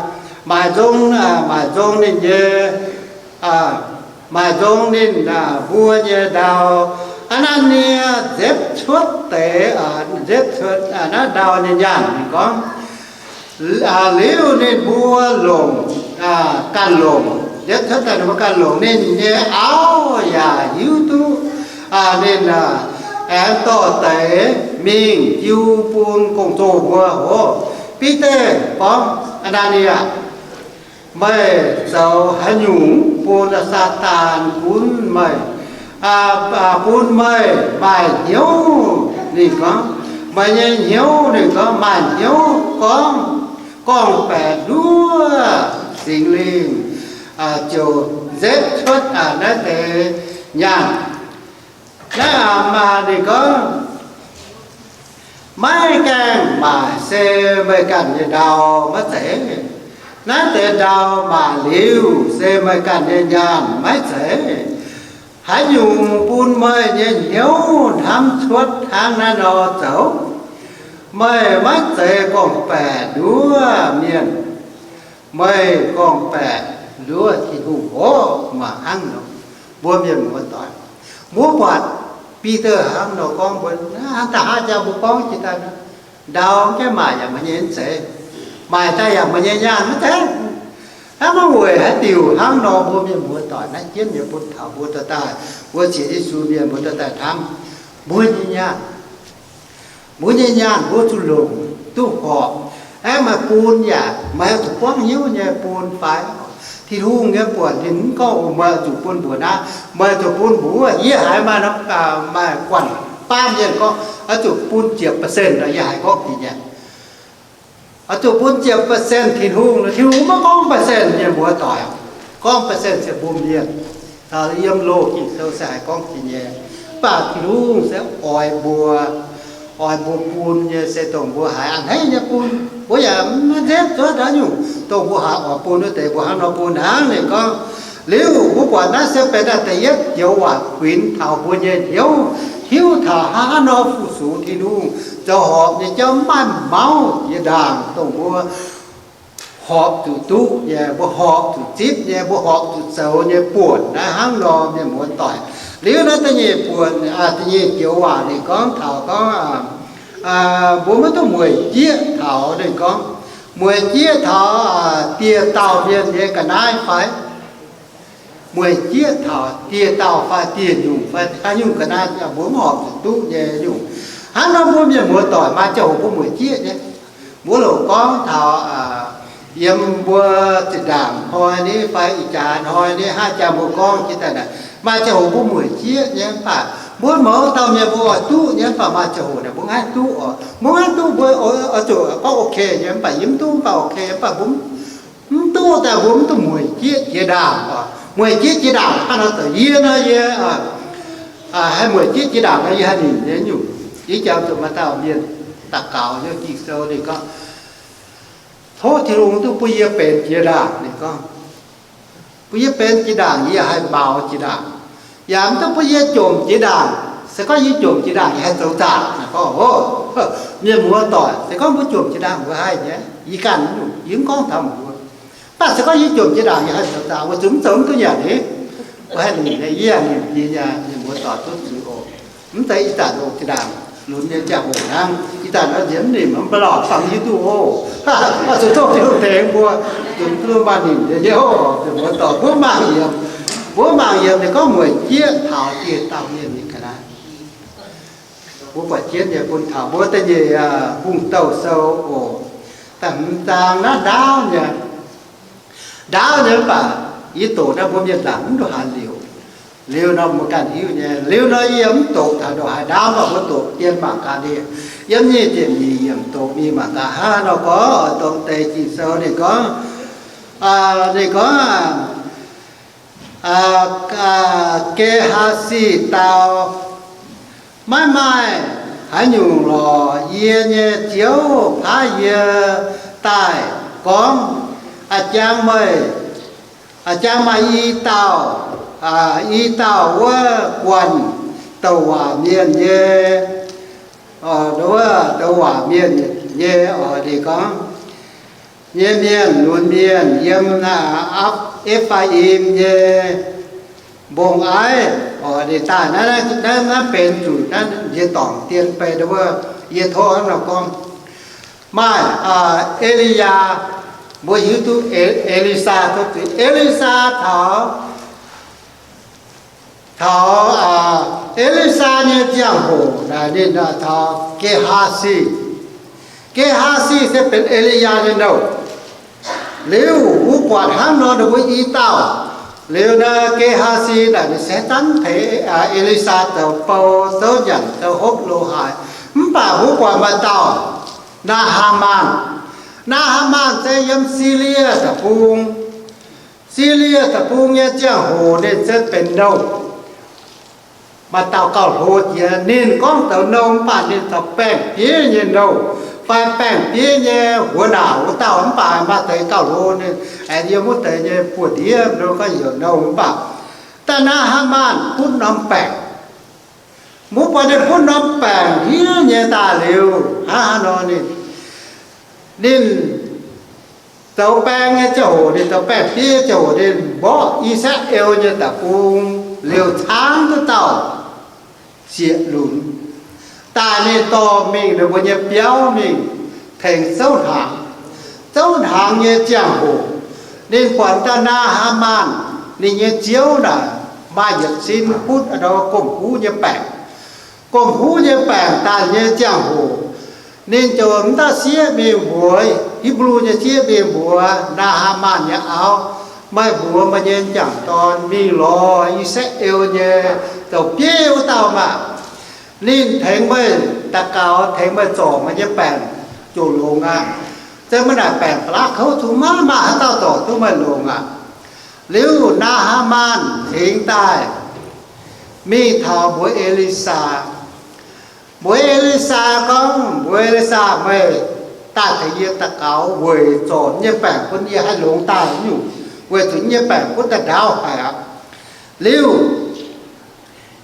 maaic nzong, maaic nzong ninh nyei, maaic nzong ninh mbuo nyei ndau. Aa^naa^nie nzepv cuotv deix, nzepv cuotv naaiv ndau nyei nyaanh. Ninh gorngv, liuz ninh mbuo longc, ganh longc, nzepv cuotv daaih ninh mbuo ganh longc, ninh nyei auv yaac hiuv duqv ninh aengx dorh deix mingh jiu bun gong-zoh mbuo oc. Bide gorngv, Aa^naa^nie aah, meih zoux haaix nyungc bun Saadaan gunv meih, bun meih maaih hnyouv? Ninh gorngv, Meih nyei hnyouv, ninh gorngv maaih hnyouv gorngv gorngv-baeqc nduov Singx Lingh ziouc nzetv cuotv naaiv deix nyaanh. Naaiv aac maaih ninh gorngv, maiv gaengh maaic se meih ganh nyei ndau maiv zeiz. Naaiv deix ndau maaic liuz se meih ganh nyei nyaanh maiv zeiz. Haaix nyungc bun meih nyei hnyouv hnamv cuotv hnangv naaiv nor zoux? Meih maiv zeiz gorngv-baeqc nduov mienh. Meih gorngv-baeqc nduov Tin-Hungh oc. Maaih hnangv nor, mbuo mienh muoz-doic, mbuo buatc Bide hnangv nor gorngv mbuo, hnangv da'haav jangx mbuo gorngv jiex daaih, ndau gaengh maaic yaac meih nyei mv zeiz, maaic daaih yaac meih nyei nyaanh maiv zeiz. Hnangv maiv weic haaix diuc hnangv nor, mbuo mienh muoz-doic, naaiv jienv nyei bun taux mbuo dorh daaih, mbuo sienx Yesu mienh mbuo dorh daaih hnamv mbuo nyei nyaanh, mbuo nyei nyaanh mbuo zuqc longc duqv horpc. Aengx meih bun yaac meih oix zuqc buangv hnyouv nyei bun fai? Tin-Hungh nyei buonc ninh mv gorngv meih oix zuqc bun mbuox naaiv, meih zuqc bun mbuox. Yie haiz maaih, maaih guanh baamh mienh gorngv oix zuqc bun ziepc percent nor, yie haiz gorngv deix nyei, oix zuqc bun ziepc percent Tin-Hungh. Tin-Hungh maiv gorngv percent, mienh muoz-doic, gorngv percent se mbuo mienh. Taux yiem loz Ging-Sou se haiz gorngv deix nyei. Mv baac Tin-Hungh se oix mbuo, oix mbuo bun nyei se dongh mbuo haiz a'hneiv nyei bun. Mbuo yaac maiv nzepv cuotv haaix nyungc, dongh mbuo haiz oix bun wuov deix mbuo hnangv nor bun hnangv. Ninh gorngv, liuz mbuo buatc naaiv se benx daaih da'yietv joux waac kuinx taux mbuo nyei hnyouv, hiuv taux hnangv haaix nor fu-sux Tin-Hungh zoux horpc nyei jauv, maiv maaih mauv jiex ndaangc dongh mbuo horpc zuqc duqv nyei, mbuo horpc zuqc zipv nyei, mbuo horpc zuqc zoux nyei buonc naaiv hnangv nor, mienh muoz-doic. Liuz naaiv da'nyeic buonc, da'nyeic joux waac ninh gorngv taux gorngv, mbuo maiv duqv mueic jieqv taux, ninh gorngv, mueic jieqv taux dieh dauh mienh nyei ga'naaiv fai? Mueic jieqv taux dieh dauh fai dieh nyungc fai haaix nyungc ga'naaiv, mbuo mv horpc zuqc duqv nyei nyungc. Hnangv nor mbuo mienh muoz-doic maaih ziangh hoc mbuo mueic jieqv nyei. Mbuo longc gorngv taux yiem mbuo zinh ndaangc hnoi ni fai ih jaax hnoi ni, hnangv jangx mbuo gorngv jiex daaih naaic, maaih ziangh hoc mbuo mueic jieqv nyei. Mv baac mbuo mouz dauh mienh mbuo oix duqv nyei, mv baac maaih ziangh hoc naaic mbuo maiv duqv oc. Mbuo maiv duqv mbuo oix zuqc gorngv ok nyei, mv baac yie mv duqv, mv baac ok, mv baac mbuo mv duqv daaih mbuo mv duqv mueic jieqv jiex ndaangc oc. Mueic jieqv jiex ndaangc hnangv nor zoux, yie nor yie haih mueic jieqv jiex ndaangc nor, yie haih nimc nyei nyungc. Ih jangx zuqc maaih dauh mienh daux gaux yiem Ging-Sou ninh gorngv, tov Tin-Hungh duqv bun yie benx jiex ndaangc, ninh gorngv. Bun yie benx jiex ndaangc, yie haih maux jiex ndaangc. Yaac mv duqv bun yie jomc jiex ndaangc. Se gorngv yie jomc jiex ndaangc, yie haih zoux zaangc. Naaic gorngv, o, mienh muoz-doic, se gorngv mbuo jomc jiex ndaangc mbuo haih nyei. Yie ganh, yie mv gorngv taux mbuo. Mv baac se gorngv yie jomc jiex ndaangc, yie haih zoux zaangc, weic zuqc mv zoux mv duqv nyanc ni. Mbuo haih nimc nyei, yie nimc jiex nyei, mienh muoz-doic, tov zuiz oc. Mv zeiz ih zanc oc, jiex ndaangc lunx nyei ziangh hoc hnangv. Ih zanc nor nziex mv nimc, mv baac lorqc fangx hiuv duqv oc. Oix zuqc tov Tin-Hungh tengx mbuo, zuqc mv duqv maaih nimc nyei oc. Mienh muoz-doic, mbuo mangc yiemc, mbuo mangc yiemc ninh gorngv mueic jieqv taux dieh dauh mienh nyei ga'naaiv. Mbuo buatc jienv nyei bun taux mbuo da'nyeic Hungh Douh Sou oc. Da'hmz zaang naaiv ndaauv nyei, ndaauv nyei mv baac yie doqc naaiv mbuo mienh laangc mv duqv haanz liouc. Liuz nor mbuo ganh hiuv nyei. Liuz nor yie mv doqc taux ndongc haaix ndaauv, mv baac mbuo doqc dien mangc gaax ninh. Yiem nyic ziepc nyeic yiemc doqc mingh mangc gaax hnangv nor gorngv, dongh deix Ging-Sou ninh gorngv, ninh gorngv, Ge^haa^si dau, maiv maaih haaix nyungc lorqc. Yie nyei Ziouv paaiv yie daaih gorngv, a'jang meih, a'jang maaih i dauh, i dauh wuov guanh douc waac mienh nyei, wuov douc waac mienh nyei, oix deix gorngv, nyei mienh, lunx mienh yiem Apc, E^faa^im nyei mbong aiv, oix deix daaih naaiv, naaiv benx zuqc naaiv nziex dorngc dien bei wuov, yie tov hnangv nor gorngv. Maaih E^li^yaa, mbuo hiuv duqv E^li^saa, E^li^saa taux, taux E^li^saa nyei ziangh hoc naaic ninh taux Ge^haa^si. Ge^haa^si se benx E^li^yaa nyei nouh. Liuz mbuo buatc hnangv nor ninh mbuo i dauh. Liuz naaic Ge^haa^si naaic ninh se zanv tengx E^li^saa zoux bou, souv nyanc, zoux hopv lo haaix. Mv baac mbuo buatc maaih dauh Naa^haa^maanh. Naa^haa^maanh se yiem Silie deic-bung. Silie deic-bung nyei ziangh hoc ninh se benx nouh. Maaih dauh gauh hlo jiex, ninh gorngv zoux nouh mv baac ninh zoux baengh-bieqc nyei nouh, fai baengh-bieqc nyei wuov naaic wuov dauh mv baac maaih deix gauh hlo ninh aengx yiem wuov deix nyei buoz-ndiev nor gorngv heuc nouh mv baac daaih Naa^haa^maanh butv norm baengc. Mbuo buatc ninh butv norm baengc ndiev nyei daaih liuz, hnangv haaix nor ninh, ninh zoux baeng nyei ziangh hoc, ninh zoux baengh-bieqc ziangh hoc, ninh mborqv I^saa^laa^en nyei deic-bung liuz caangv duqv dauh sieqv lunx daaih, ninh dorh mingh ninh mbuo nyei biauv mingh tengx zouv hnaangx. Zouv hnaangx nyei ziangh hoc, ninh buatc daaih Naa^haa^maanh ninh nyei ziouv naaic maaih yietc cin butv gomh huv nyei baengc. Gomh huv nyei baengc daaih nyei ziangh hoc, ninh ziouc mv dauh sieqv mingh mbuox, Hipv^lu nyei sieqv mingh mbuox Naa^haa^maanh nyei auv, Meih mbuox meih nyei m'jangc dorn mingh lorz I^saa^laa^en nyei zoux bieiv wuov dauh maah! Ninh tengx meih daux gaux, tengx meih zorc meih nyei baengc ziouc longx aqv. Zeiz maiv naaic baengc ba'laqv kouv zuqc maiv maaih haaix dauh zorc duqv meih longx aqv. Liuz Naa^haa^maanh tengx daaih mingh taux mbuox E^li^saa. Mbuox E^li^saa gorngv, mbuox E^li^saa, Meih daaih tengx yie daux gaux weic zorc nyei baengc bun yie haih longx daaih nyungc, weic zuqc nyei baengc gunv daaih ndaauv haic aqv. Liuz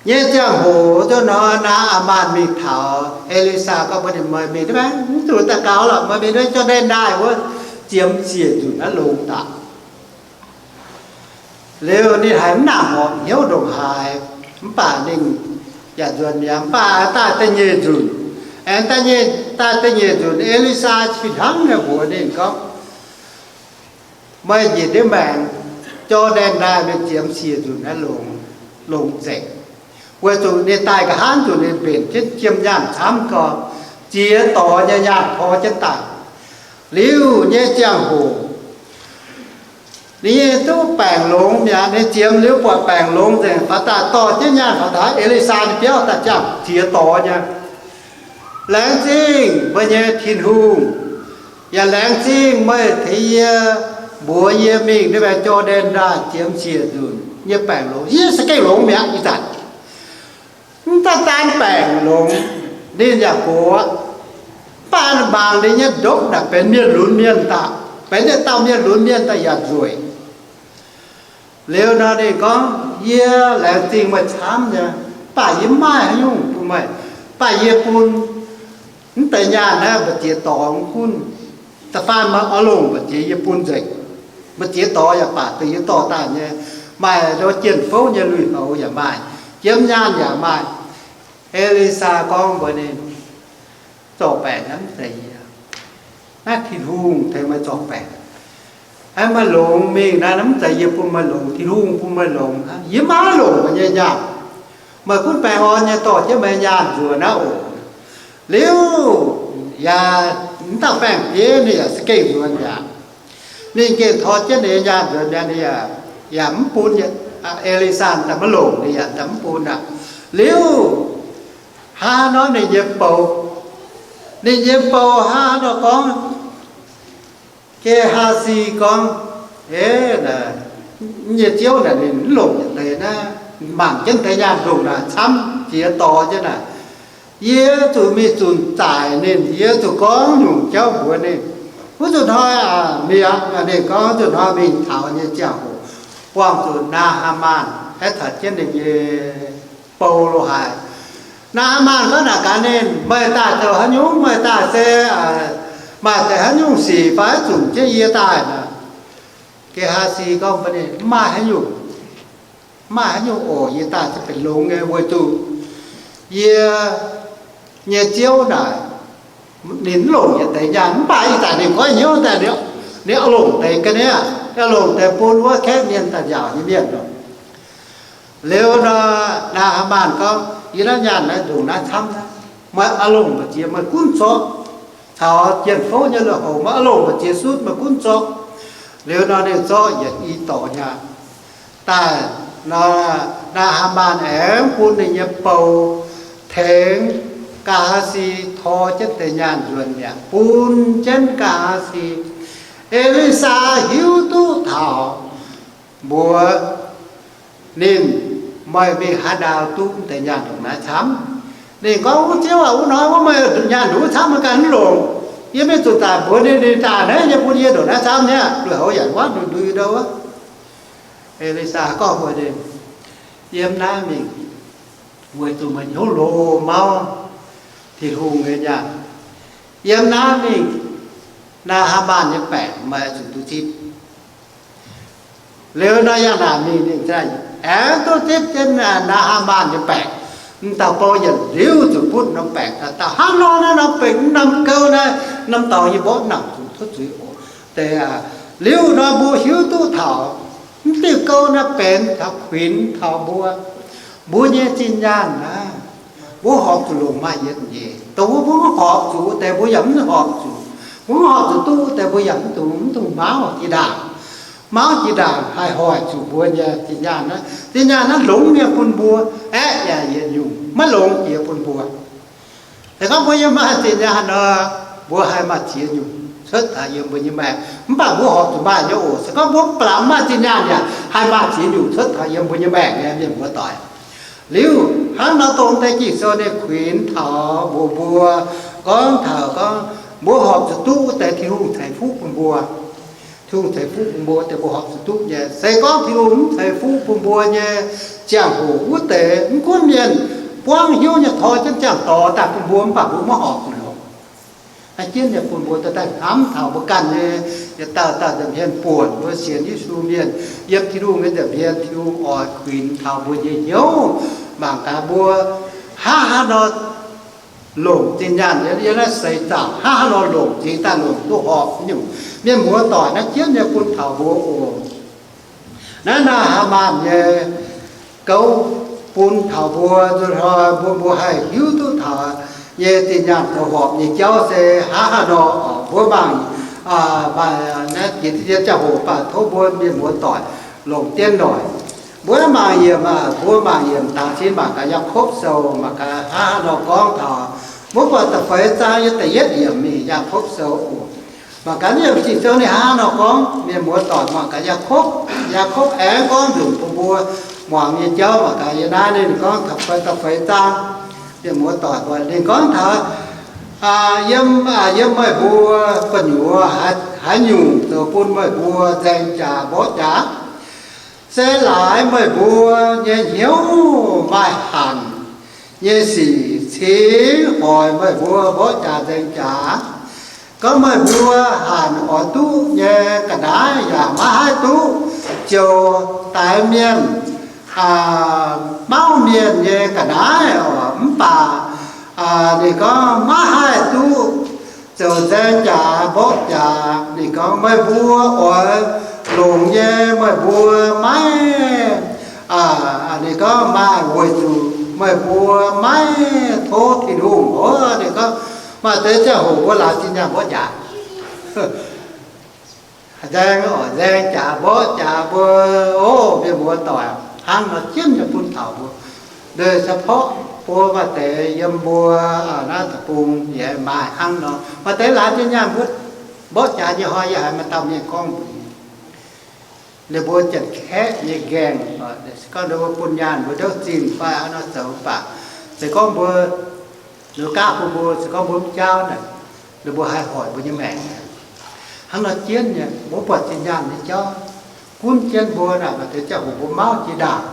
nyei ziangh hoc nzunc hnoi Naa^haa^maanh mingh taux, E^li^saa gorngv mbuox ninh, Meih mingh duqv mv zuqc daux gaux lorqc, meih mingh duqv Jor^ndaen Ndaaih wuov ziemx siec nzunc naaiv longx daaih. Liuz ninh haiz mv nangc horpc hnyouv ndongc haaix, mv baac ninh yaac nzuonx mi'aqv. Mv baac daaih da'nyeic nzunc, aengx daaih da'nyeic nzunc E^li^saa fih hnangv nyei mbuox ninh gorngv, Meih njiec ndiev maengx, Jor^ndaen Ndaaih mingh ziemx siec nzunc naaiv longx, longx nzengc, weic zuqc ninh daaih nqa'haav nzunc ninh mbenc jienv jiem nyaanh camv gorx, ziex dorngx nyei nyaanh tor jienv daaih. Liuz nyei ziangh hoc ninh nyei duqv baengc longx mi'aqv. Ninh ziemx liuz buatc baengc longx nzengc, faaux daaih dorh jienv nyaanh faaux taux E^li^saa nyei biauv daaih ziangh ziex dorngx nyei. Laengz zingh meih nyei Tin-Hungh, yaac laengz zingh meih tengx yie mbuox yie mingh ndiev maengx Jor^ndaen Ndaaih ziemx siec nzunc nyei baengc longx. Yie se gengh longx mi'aqv ih zanc. Mv daan daan baengc longx, ninh yaac gox aqv. Mv baac mangc ninh nyei ndopv naaic benx mienh lunx mienh daaih, benx yietc dauh mienh lunx mienh daaih yaac nzueic. Liuz nor ninh gorngv, Yie laengz zingh meih camv nyei, mv baac yie mv maaih haaix nyungc bun meih. Mv baac yie bun mv deix nyaanh naaiv mbu'ziex dorngx gunv, da'faanh meih oix longc mbu'ziex yie bun nzengc. Mbu'ziex dorngx yaac baac deix yie dorh daaih nyei, maaih ndo jien-fouv nyei lui-houx yaac maaih, jiem nyaanh yaac maaih. E^li^saa gorngv mbuox ninh, Zorqv baengc naaiv mv zeiz yie. Naaiv Tin-Hungh tengx meih zorqv baengc. Hnangv meih longx mingh naaiv, naaiv mv zeiz yie bun meih longx, Tin-Hungh bun meih longx. Yie maiv longc meih nyei nyaanh. Meih gunv baengh orn nyei dorh jienv meih nyaanh nzuonx naaiv oc. Liuz yaac mv dauh baengh-bieiv ninh yaac za'gengh nzuonx mi'aqv. Ninh gengh tor jienv ninh nyei nyaanh nzuonx mi'aqv, ninh yaac, yaac mv bun, E^li^saa daaih maiv longc, ninh yaac daaih mv bun aqv. Liuz hnangv nor ninh nyei bou, ninh nyei bou hnangv nor gorngv, Ge^haa^si gorngv, Eix, nyei ziouv naaic ninh mv longc yietc deix naaiv, mangc jienv deix nyaanh ndongc naaic camv jiex dorh jienv naaic. Yie zuqc mingh zunc zaaic ninh, yie zuqc gorngv nyungc jauv mbuox ninh. Wuov zuqc hnoi aac, mingh aqv, ninh gorngv zuqc hnoi mingh taux nyei ziangh hoc, buangh zuqc Naa^haa^maanh aengx caux jienv ninh nyei bou lo haic. Naa^haa^maanh gorngv naaic gaax ninh, Meih daaih zoux haaix nyungc? Meih daaih se maaih deix haaix nyungc sic fai zunc jienv yie daaih naaic? Ge^haa^si gorngv mbuox ninh, Mv maaih haaix nyungc. Mv maaih haaix nyungc oc. Yie daaih se benx longx nyei weic zuqc yie nyei ziouv naaic ninh mv longc yietc deix nyaanh. Mv baac ih zanc ninh goiv hnyouv daaih, ninh oix longc deix ga'naaiv, oix longc deix bun wuov kaeqv mienh daaih njaaux nyei mienh oc. Liuz nor, Naa^haa^maanh gorngv, Yie naaiv nyaanh naaiv ndongc naaiv camv naaiv, meih oix longc mbu'ziex meih gunv zorqv. Caux jien-fouv nyei lui-houx meih oix longc mbu'ziex sutv meih gunv zorqv. Liuz nor ninh zorqv yietc i dorngx nyaanh daaih nor, Naa^haa^maanh aengx bun ninh nyei bou tengx Ga'haazi tor jienv deix nyaanh nzuonx mi'aqv, bun jienv Ga'haazi. E^li^saa hiuv duqv taux mbuox ninh, meih mingh haaix ndau duqv deix nyaanh ndongc naaiv camv? Ninh gorngv, Wuov ziouv aac, wuov hnoi wuov meih nyaanh ndongc wuov camv, meih ganh mv longc. Yie mingh zuqc daaih mbuox ninh, ninh daaih naaiv nyei bun yie ndongc naaiv camv niaa. Lui-houx yaac wav ndui-ndui ndouv wuov. E^li^saa gorngv mbuox ninh, Yiem naaiv mingh, weic zuqc meih hnyouv loz-mauv Tin-Hungh nyei nyaanh. Yiem naaiv mingh, Naa^haa^maanh nyei baengc meih zuqc duqv zipv. Liuz nor yangh naaic mingh ninh aengx duqv zipv jienv Naa^haa^maanh nyei baengc. M'dauh bou yietc liuz zuqc butv norm baengc daaih. Hnangv nor naaiv norm baengc, norm gouv naaiv, norm dorngx yie mborqv nangc zuqc cuotv zuiz oc. Deix liuz nor mbuo hiuv duqv taux mv diuh gouv naaiv benx taux kuinx taux mbuo, mbuo nyei zinh nyaanh naaiv, mbuo horpc zuqc longc maaih yietc nyeic. Dongh wuov mbuo mv horpc zuqc wuov deix mbuo yaac mv horpc zuqc. Mbuo mv horpc zuqc duqv wuov deix mbuo yaac mv dungx, mv dungx mauv jiex ndaangc. Mauv jiex ndaangc haih hoic zuqc mbuo nyei zinh nyaanh naaiv. Zinh nyaanh naaiv longx nyei bun mbuo, aeqv, yaac yietc nyungc maiv longx jiex bun mbuo. Se gorngv mbuo yiem maaih zinh nyaanh nor, mbuo haih maaih ziex nyungc cuotv taux yiem mbuo nyei maengc. Mv baac mbuo horpc zuqc maaih nyei oc. Se gorngv mbuo baac mv maaih zinh nyaanh yaac haih maaih ziex nyungc cuotv taux yiem mbuo nyei maengc nyei, mienh muoz doic. Liuz hnangv nor dongh deix Ging-Sou ninh kuinx taux mbuox mbuo, gorngv taux gorngv mbuo horpc zuqc duqv wuov deix Tin-Hungh ceix fuqv bun mbuo. Tin-Hungh ceix fuqv bun mbuo deix mbuo horpc zuqc duqv nyei. Se gorngv Tin-Hungh mv ceix fuqv bun mbuo nyei ziangh hoc wuov deix, mv gunv mienh buangv hnyouv nyei tor jienv ziangh dorngx daaih bun mbuo, mv baac mbuo maiv horpc zuqc longc. Naaiv jienv nyei bun mbuo dorh daaih hnamv taux mbuo ganh nyei yietc dauh dauh nza'hmien buonc mbuo sienx Yesu mienh yiem Tin-Hungh nyei nza'hmien, Tin-Hungh oix kuinx taux mbuo nyei hnyouv, mangc gaax mbuo hnangv haaix nor longc zinh nyaanh yiem naaiv seix zaangc, hnangv haaix nor longc zingx daaih longc duqv horpc nyungc. Mienh muoz doic, naaiv jienv nyei bun taux mbuo oc. Naaiv Naa^haa^maanh nyei gouv bun taux mbuo, nzunc hnoi mbuo, mbuo haih hiuv duqv taux nyei zinh nyaanh zoux horpc nyei jauv se hnangv haaix nor. Mbuo mangc, maaih naaiv jiex ziex ziangh hoc, baac tov mbuo mienh muoz doic longc jienv noic. Mbuo mangc yiemc, mbuo mangc yiemc dangx cin mangc gaax Yaakopv Sou, mangc gaax hnangv haaix nor gorngv taux. Mbuo buatc da'feix zaang nyei da'yietv yiemc mingh Yaakopv Sou oc. Mangc gaax naaiv yiemc Ging-Sou ninh hnangv haaix nor gorngv, mienh muoz doic. Mangc gaax Yaakopv, Yaakopv aengx gorngv nzunc bun mbuo muangx nyei jauv. Mangc gaax yiem naaiv ninh gorngv da'feix, da'feix zaang, mienh muoz doic, ninh gorngv taux yiem, yiem meih mbuo gu'nyuoz haaix nyungc zoux bun meih mbuo nzaeng jaax mborqv jaax? Se laaix meih mbuo nyei hnyouv maaih hanc nyei sic cingx hoic meih mbuo mborqv jaax nzaeng jaax. Gorngv meih mbuo hanc oix duqv nyei ga'naaiv yaac maiv haih duqv, ziouc daix mienh, mauv mienh nyei ga'naaiv oc. Mv baac ninh gorngv maiv haih duqv zoux nzaeng jaax mborqv jaax. Ninh gorngv meih mbuo oix longc nyei meih mbuo maiv, ninh gorngv maaih weic zuqc meih mbuo maiv tov Tin-Hungh oc. Ninh gorngv maaih deix ziangh hoc mbuo laaic zinh nyaanh mborqv jaax, nzaeng, nzaeng jaax mborqv jaax mbuo. O, mienh muoz doic, hnangv nor jienv nyei bun taux mbuo. Ndoih ca'porqv mbuo maaih deix yiem mbuo naaiv deic-bung yaac maaih hnangv nor. Maaih deix laaic zinh nyaanh mbuo mborqv jaax nyei hnoi yie haiz maaih dauh mienh gorngv mbuox ninh mbuo Janx-Kaeqv nyei nqaengh, se gorngv ninh mbuo bun nyaanh mbuo ndouv zinh fai hnangv nor zoux mv baac, se gorngv mbuo ninh gaav bun mbuo, se gorngv mbuo mv jaauv naaic, ninh mbuo haih hoic mbuo nyei maengc. Hnangv nor jienv nyei, mbuo buatc zinh nyaanh nyei jauv gunv jienv mbuo naaic, maaih deix ziangh hoc mbuo mauv jiex ndaangc,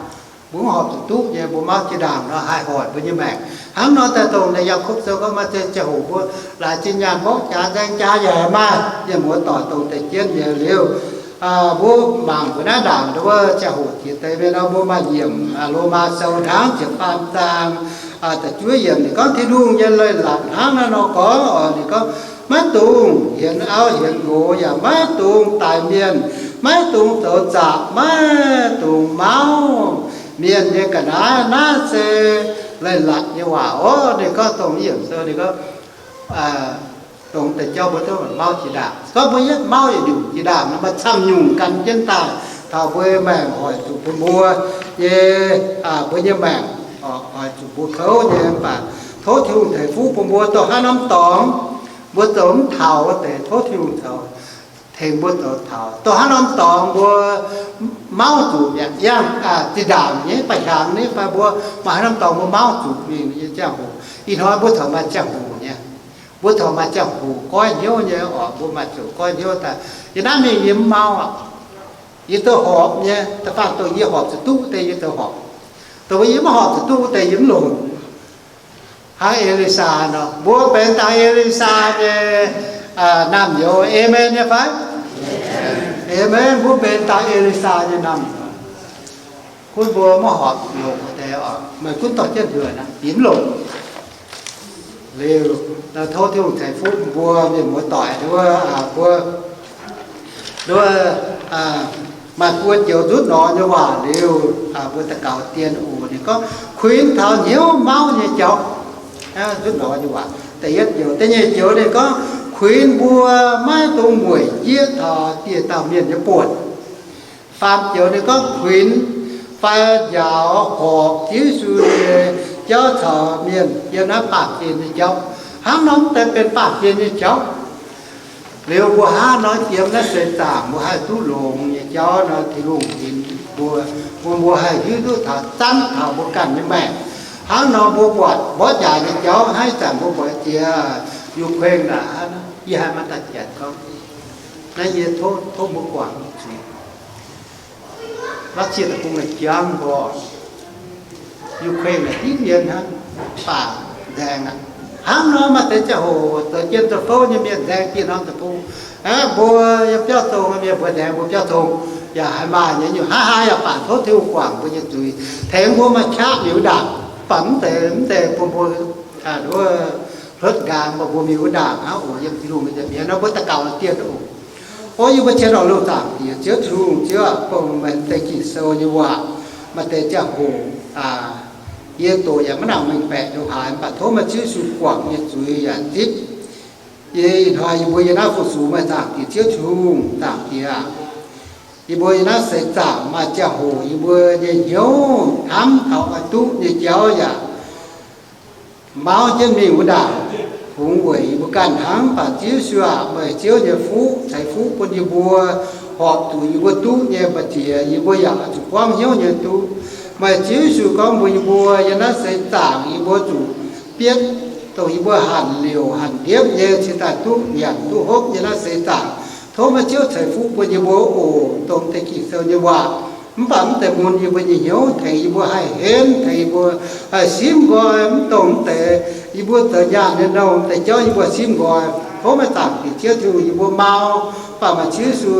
mbuo mv horpc zuqc duqv nyei, mbuo mauv jiex ndaangc nor haih hoic mbuo nyei maengc. Hnangv nor daaih dongh naaiv Yaakopv Sou gorngv maaih deix ziangh hoc mbuo laaic zinh nyaanh mborqv jaax nzaeng jaax yaac maaih. Mienh muoz doic, dongh deix jienv nyei liuz, mbuo mangc mbuo naaiv ndaangc wuov ziangh hoc jiex deix mienh nor, mbuo maaih yiemc Lomaa Sou hnangv ziepc faam zaang da'juov yiemc, ninh gorngv Tin-Hungh nyei leiz-latc hnangv naaiv nor gorngv oc. Ninh gorngv, maiv dungx hienx auv hienx nqox, yaac maiv dungx daix mienh, maiv dungx zoux zaqc, maiv dungx mauv mienh nyei ga'naaiv. Naaiv se leiz-latc nyei waac oc. Ninh gorngv dongh yiemc sou ninh gorngv dongh deix jauv mbuo duqv mauv jiex ndaangc. Se gorngv mbuo yietv mauv yietc nyungc jiex ndaangc nor, maaih camv nyungc gan jienv daaih taux mbuo nyei maengc, hoic zuqc bun mbuo nyei, mbuo nyei maengc, hoic zuqc mbuo kouv nyei. Mv baac Tov Tin-Hungh ceix fuqv bun mbuo. Dongh haaix norm dorngx mbuo zoux mv taux wuov deix, tov Tin-Hungh ceix, tengx mbuo zoux taux. Dongh haaix norm dorngx mbuo mauv zuqc mi'aqv, yangh zinh ndaangc nyei, ba'hnyangx nyei fai mbuo maaih haaix norm dorngx mbuo mauv zuqc mingh nyei ziangh hoc, ih hnoi mbuo corc maaih ziangh hoc nyei. Mbuo corc maaih ziangh hoc goiv hnyouv nyei oc. Mbuo maaih ziangh hoc goiv hnyouv daaih. Yie naaiv mingh yie mv mauv aqv. Yie zoux horpc nyei. Da'faanh dongh yie horpc zuqc duqv wuov deix yie zoux horpc. Dongh yie mv horpc zuqc duqv wuov deix yie mv longc. Hnangv E^li^saa nor, mbuo benx dangh E^li^saa nyei naamh nyouz. Aamen nyei fai? Aamen. Mbuo benx dangh E^li^saa nyei naamh nyouz. Gunv mbuo maiv horpc longc wuov deix oc, meih gunv dorh jienv hnyouv naaic, yie mv longc. Liuz, tov Tin-Hungh ceix fuqv mbuo mienh muoz-doic wuov, mbuo, wuov, maaih buo joux nzutv nor nyei waac liuz, mbuo daux gaux dien oc. Ninh gorngv kuinx taux hnyouv mauv nyei jauv. Nzutv nor nyei waac, da'yietv joux. Da'nyeic joux ninh gorngv kuinx mbuo maiv dungx mueic jieqv taux dieh dauh mienh nyei buonc. Faam joux ninh gorngv kuinx fai njaaux horpc Ziouv Yesu nyei jauv caux mienh yiem naaiv baamh gen nyei jauv. Hnangv nor mv deix benx baamh gen nyei jauv. Liuz mbuo hnangv nor yiem naaiv seix zaangc mbuo haih duqv longx nyei jauv nor, Tin-Hungh nqinx mbuo, bun mbuo haih hiuv duqv taux zanv taux mbuo ganh nyei maengc. Hnangv nor mbuo buatc mborqv njaaux nyei jauv, hnangv ih zanc mbuo buatc jiex Ukraine naaic, yie haiz maaih dauh janx gorngv, naaiv yie tov, tov mbuo guangc zuiz. Russia deic-bung naaic jangv mbuo, Ukraine naaic div mienh hnangv, baac nzaeng aqv. Hnangv nor maaih deix ziangh hoc zoux jien zoux fouv nyei mienh nzaeng dieh norm deic-bung. Mbuo yiem biauv zong mienh mbuo nzaeng mbuo biauv zong, yaac haiz maaih nyei nyungc. Hnangv haaix yaac baac tov Tin-Hungh guangc mbuo nyei zuiz, tengx mbuo maaih qaqv liuz ndaangc. Baac mv deix, mv deix bun mbuo hluotv nqaang, mbuo mingh wuov ndaangc hnangv oc. Yiem Tin-Hungh nyei nza'hmien nor mbuo daux gaux dien oc. O yie mbuo cien orqc loh zaangc Diex, Ziouv Tin-Hungh, Ziouv aac, bun meih deix Ging-Sou nyei waac, maaih deix ziangh hoc yie doqc yaac maiv nangc mengh baeqc ndongc haaix, mv baac tov meih Ziouv Yesu guangc yie nyei zuiz yaac zipv yie. Ih hnoi yie mbuo yiem naaiv fu-sux meih, Zaangc Diex Ziouv Tin-Hungh, Zaangc Diex aac, yie mbuo yiem naaiv seix zaangc maaih ziangh hoc yie mbuo nyei hnyouv hnamv taux oix duqv nyei jauv yaac mauv jienv mingh wuov ndaangc, fungx weic yie mbuo ganh hnangv. Mv baac Ziouv Yesu aac, meih Ziouv nyei fuqv ceix fuqv bun yie mbuo, horpc zuqc yie mbuo duqv nyei mbu'ziex, yie mbuo yaac oix zuqc buangv hnyouv nyei duqv. Meih Ziouv Yesu gorngv mbuox yie mbuo, yiem naaiv seix zaangc yie mbuo zuqc bietv dongh yie mbuo hanc liouc hanc ndiepv nyei cingx daaih duqv nyanc duqv hopv nyei naaiv seix zaangc. Tov meih Ziouv ceix fuqv bun yie mbuo oc, dongh deix Ging-Sou nyei waac. Mv baac mv deix mun yie mbuo nyei hnyouv, tengx yie mbuo haih henv, tengx yie mbuo haih simv nqoi, mv dongh mv deix yie mbuo zoux nyaanh nyei nouh, mv deix jauv yie mbuo simv nqoi. Tov meih Zaangc Diex Ziouv Tin-Hungh, yie mbuo mau, mv baac meih Ziouv Yesu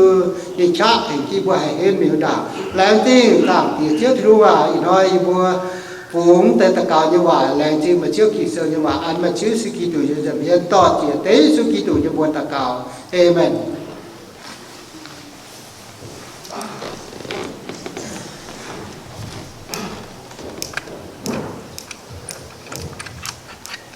nyei qaqv tengx jienv yie mbuo haih henv mingh wuov ndaangc. Laengz zingh Zaangc Diex Ziouv Tin-Hungh aac, ih hnoi yie mbuo fungx deix daux gaux nyei waac laengz zingh meih Ziouv Ging-Sou nyei waac, an meih Ziouv Yesu Giduc nyei nza'hmien, dorh jiex deix Yesu Giduc nyei mbuox daux gaux. Aamen.